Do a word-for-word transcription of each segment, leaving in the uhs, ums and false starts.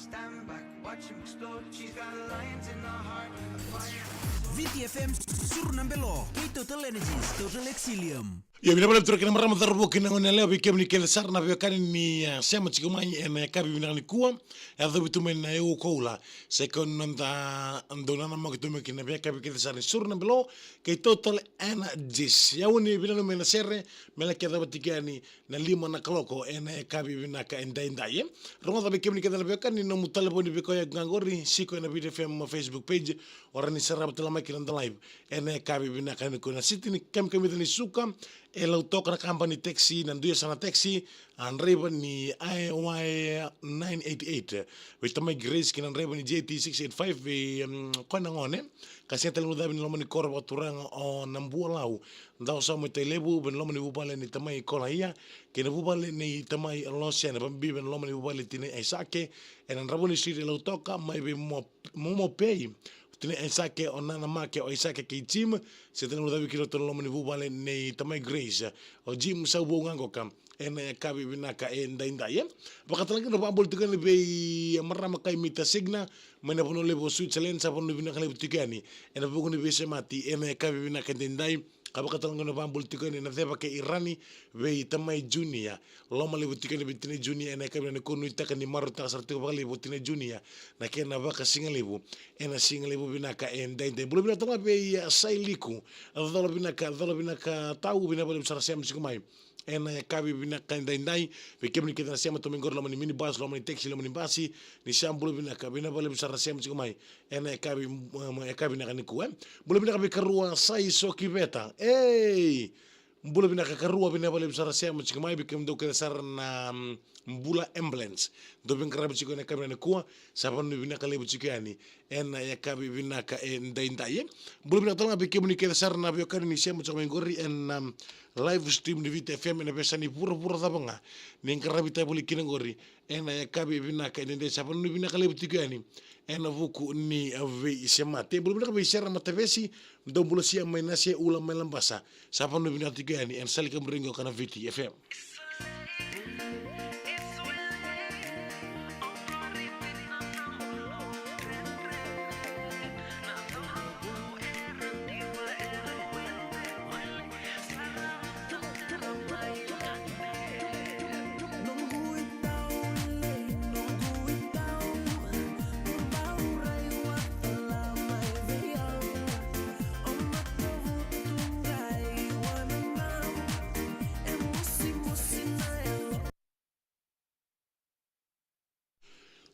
Stand back, watch him explode. She's got lions in her heart, a fire. Viti F M, Suru na Belo, kei Total Energies, Total Exilium. Io, vinaka vakalevu turaga kei na marama, cauravou kei na goneyalewa, vei kemuni kece sara na veiwekani ni, ah, sema tiko mai ena yakavi vinaka nikua. E yacovi tu mai na Eau Koula. Sa i koya na noda dau nanamaki tu mai kina na yakavi kece sara ni Suru na Belo kei Total Energies. Au ni vinanumi ena sere me laki yacova tiko yani na lima na kaloko ena yakavi vinaka edaidai, e. Rogoca vei kemuni kece na veiwekani, nomu talevoni vei koya ga qori, siko ena Viti F M Facebook page, o rawa ni sarava tale mai kina noda live ena yakavi vinaka nikua. Na siti ni kamikamica ni suka, e Lautoka na kabani taxi, na dui yasana taxi, a draiva ni I Y nine eight eight. Vei tamai Grace kei na draiva ni J T six eight five, vei, um, koya na gone ka sega tale ni guilecavi na loma ni koro vakaturaga o Nabualau. Dau sa mai Tailevu, vei na loma ni vuvale ni tamai Kolaia kei na vuvale ni tamai Losiana, vabibi vei na loma ni vuvale tinai Aisake, ena Dravoni Street e Lautoka, mai vei Mo-, Momo Pei, tinai Aisake, o nana Make, o Aisake kei Jim. Sega tale ni guilecavi kina ratou na loma ni vuvale ni tamai Grace, o Jim Sauvou ga qoka, ena yakavi vinaka edaidai, e. Vakatalega na vakabula tiko yani vei marama kai Mita Signa mai na vanua levu o Switzerland, sa vanua vinaka levu tiko yani ena vuku ni veisemati ena yakavi vinaka edaidai. Ka vakatalega na vakabula tiko yani na ceva kei Irani vei tamai Junior. Loma levu tiko yani vei tinai Junior ena yakavi vinaka nikua, nuitaka ni marautaka sara tiko vakalevu o tinai Junior na kena vakasigalevu ena sigalevu vinaka edaidai. Bula vinaka talega vei, ah, Sailiku. Cola vinaka, cola vinaka tau, vinaka vakalevu sara sema tiko mai ena yakavi vinaka edaidai. Vei kemuni kece na sema tu mai qori loma ni minibus, loma ni taxi, loma ni basi, ni sa bula vinaka, vinaka vakalevu sara sema tiko mai ena yakavi, um, yakavi vinaka nikua, e. Bula vinaka vei Karua Sai Sokiveta. Ei! Bula vinaka Karua, vinaka vakalevu sara sema tiko mai. Vei kemudou kece sara na, um, Bula Ambulance, dou veiqaravi tiko ena yakavi nikua, sa vanua vinaka levu tiko yani ena yakavi vinaka edaidai, e. Bula vinaka talega vei kemuni kece sara na veiwekani ni sema tiko mai qori ena, um, live stream ni Viti F M ena veiyasana ni vuravura cava ga ni qaravi tale voli kina qori ena yakavi vinaka edaidai, sa vanua vinaka levu tiko yani ena vuku ni, ah, veisemati. Bula vinaka vei Sera Matavesi, dou bula sia mai Nase, Ula mai Labasa, sa vanua vinaka tiko yani ena sala ni kaburaki qo ka na Viti F M.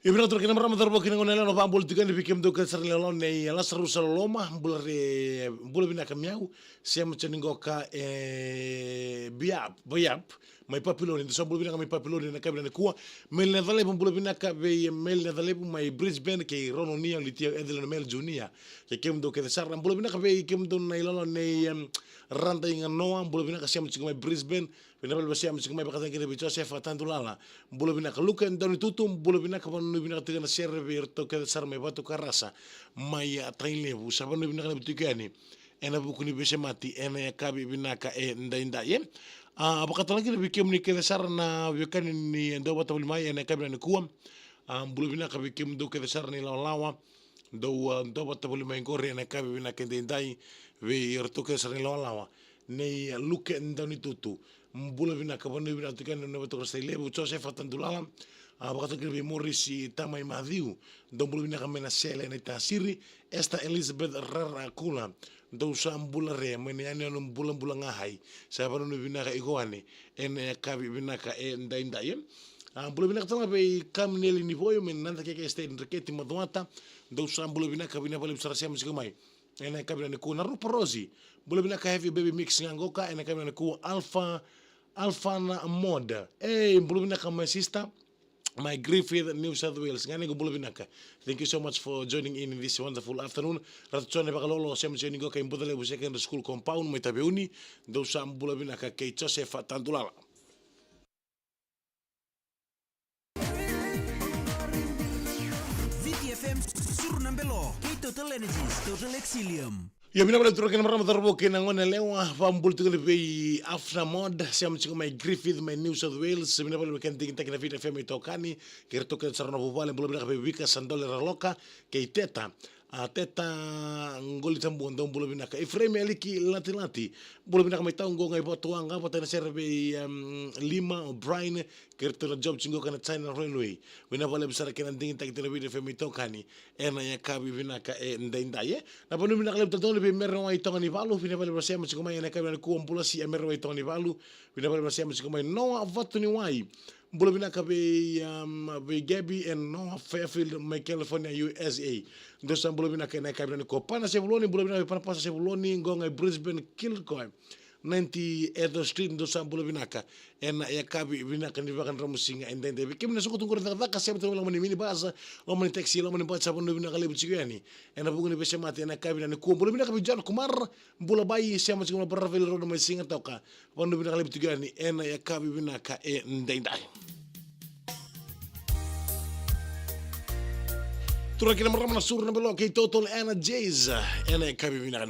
Io, vinaka turaga kei na marama, cauravou kei na goneyalewa, na vakabula tiko yani vei kemudou kece sara na yalo nei Lasarusa Loloma, bula re, bula vinaka Miau, sema tiko yani qoka e Biap, Biap, mai Papiloni, dou sa bula vinaka mai Papiloni ena yakavi nikua. Meli Nacalevu, bula vinaka vei Meli Nacalevu mai Brisbane, kei Rononia, Litia, Evelyn, Mel Junior, kei kemudou kece sara. Bula vinaka vei kemudou na yalo nei, em, Rada Iganoa, bula vinaka, sema tiko mai Brisbane, vinaka vakalevu sema tiko mai. Vakatalega kina vei Josefa Tadulala, bula vinaka. Luke Daunitutu, bula vinaka, vanua vinaka tiko na sere vei iratou kece sara mai Vatukarasa, mai, a, Tailevu, sa vanua vinaka levu tiko yani ena vuku ni veisemati ena yakavi vinaka edaidai, e. A, vakatalega kina vei kemuni kece sara na veiwekani ni dau vata voli mai ena yakavi nikua. A, bula vinaka vei kemudou kece sara na ilawalawa dou, a, dau vata voli mai qori ena yakavi vinaka edaidai, vei iratou kece sara na ilawalawa nei, a, Luke Daunitutu, bula vinaka, vanua vinaka tiko yani na Vatukarasa, Tailevu, Josefa Tadulala. A, vakatalega kina vei Morisi Tamai Mathiu, dou bula vinaka mai Nasele, Naitasiri. Esther Elizabeth Rarakula, dou sa bula re mai na yanuyanu Bulabula Ga Hai, sa vanua vinaka iko yani ena yakavi vinaka edaidai, e. A, bula vinaka talega vei Kamineli Nivoio mai na Nadakeke Estate, Dreketi, Macuata, dou sa bula vinaka, vinaka vakalevu sara sema tiko mai ena yakavi nikua. Na Rupa Rosi, bula vinaka, heavy baby mix ga qoka ena yakavi nikua. Alpha, Alphana Moda, ei, bula vinaka my sister mai Griffith, New South Wales. Ganei qo, bula vinaka. Thank you so much for joining in this wonderful afternoon. Ratu Jone Vakalolo, sema tiko yani qo kai Bucalevu Secondary School compound mai Taveuni, dou sa bula vinaka, kei Josefa Tadulala. Viti F M, Suru na Belo, kei Total Energies, Total Exilium. Io, vinaka vakalevu turaga kei na marama, cauravou kei na goneyalewa, vakabula tiko yani vei Afna Mod, sema tiko mai Griffith, mai New South Wales. Vinaka vakalevu kei na digitaki na Viti F M itokani, kei ratou kece sara na vuvale, bula vinaka vei Vika Sadole Raloka, kei Teta. A, Teta Qolitabua, dou bula vinaka. Efraimi Aliki Latilati, bula vinaka mai Tau, qo ga i Vatuwaqa, vata na sere vei, em, Lima, o Brian, kei ratou na Job Chingo, kei na China Railway. Vinaka vakalevu sara kei na digitaki tiko na Viti F M itokani ena yakavi vinaka edaidai, e. Na vanua vinaka levu tale tu vei Mere Wai Toganivalu, vinaka vakalevu na sema tiko mai ena yakavi nikua, bula si e Mere Wai Toganivalu, vinaka vakalevu na sema tiko mai Noa Vatuniwai. Bula vinaka vei, um, vei Gabby and Noah Fairfield mai California, U S A. Dou sa bula vinaka ena yakavi nikua. Pana Sevuloni, bula vinaka vei Pana Pasa Sevuloni, qo ga i Brisbane, Kilcoy, ninety Ethel Street, dou sa bula vinaka ena yakavi vinaka ni vakadromusiga edaidai. Vei kemuni na suka tu qori na cakacaka, sema tu mai loma ni minibus, loma ni taxi, loma ni bus, sa vanua vinaka levu tiko yani ena vuku ni veisemati ena yakavi nikua. Bula vinaka vei John Kumar, bula bai, sema tiko mai Baravel Road mai Sigatoka, vanua vinaka levu tiko yani ena yakavi vinaka edaidai. Turaga kei na marama, na Suru na Belo kei Total Energies ena yakavi vinaka